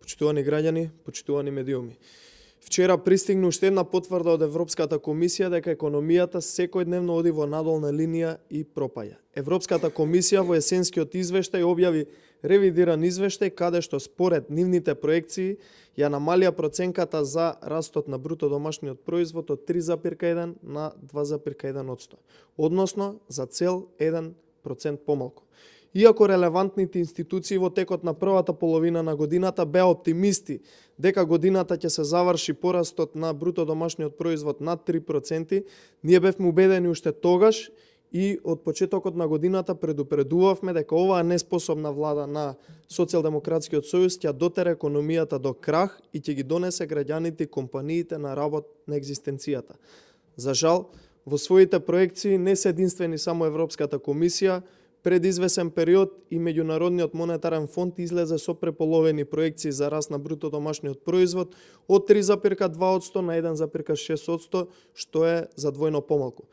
Почитувани граѓани, почитувани медиуми. Вчера пристигна уште една потврда од Европската комисија дека економијата секојдневно оди во надолна линија и пропаѓа. Европската комисија во есенскиот извештај објави ревидиран извештај каде што според нивните проекции ја намалија проценката за растот на бруто домашниот производ од 3,1 на 2,1%, односно за цел 1% помалку. Иако релевантните институции во текот на првата половина на годината беа оптимисти дека годината ќе се заврши порастот на бруто домашниот производ над 3%, ние бевме убедени уште тогаш и од почетокот на годината предупредувавме дека оваа неспособна влада на Социјалдемократскиот сојуз ќе дотера економијата до крах и ќе ги донесе граѓаните и компаниите на работ на екзистенцијата. За жал, во своите проекции не се единствени само Европската комисија. Пред извесен период и Меѓународниот монетарен фонд излезе со преполовени проекции за раст на бруто домашниот производ од 3,2% на 1,6%, што е за двојно помалку.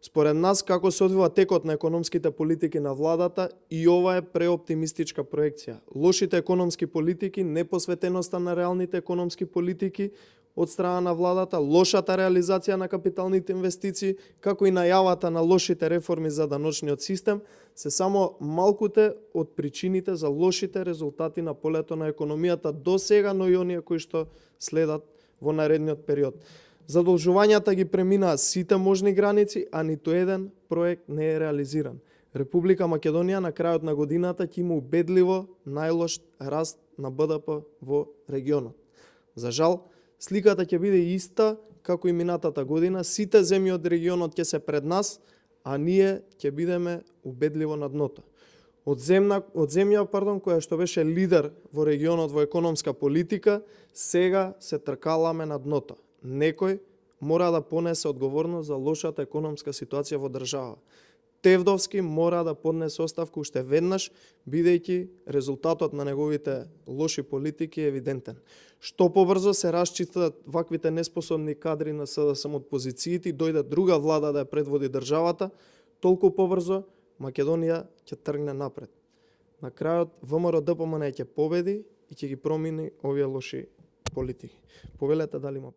Според нас, како се одвива текот на економските политики на владата, и ова е преоптимистичка проекција. Лошите економски политики, непосветеноста на реалните економски политики од страна на владата, лошата реализација на капиталните инвестиции, како и најавата на лошите реформи за даночниот систем, се само малкуте од причините за лошите резултати на полето на економијата до сега, но и оние кои што следат во наредниот период. Задолжувањата ги преминаа сите можни граници, а ниту еден проект не е реализиран. Република Македонија на крајот на годината ќе има убедливо најлош раст на БДП во регионот. За жал, сликата ќе биде иста како и минатата година. Сите земји од регионот ќе се пред нас, а ние ќе бидеме убедливо на дното. Од земја, која што беше лидер во регионот во економска политика, сега се тркаламе на дното. Некој мора да понесе одговорност за лошата економска ситуација во држава. Тевдовски мора да поднесе оставка уште веднаш, бидејќи резултатот на неговите лоши политики е евидентен. Што побрзо се расчистат ваквите неспособни кадри на СДСМ од позициите и дојде друга влада да ја предводи државата, толку побрзо Македонија ќе тргне напред. На крајот ВМРО-ДПМН ќе победи и ќе ги промени овие лоши политики. Повелете дали има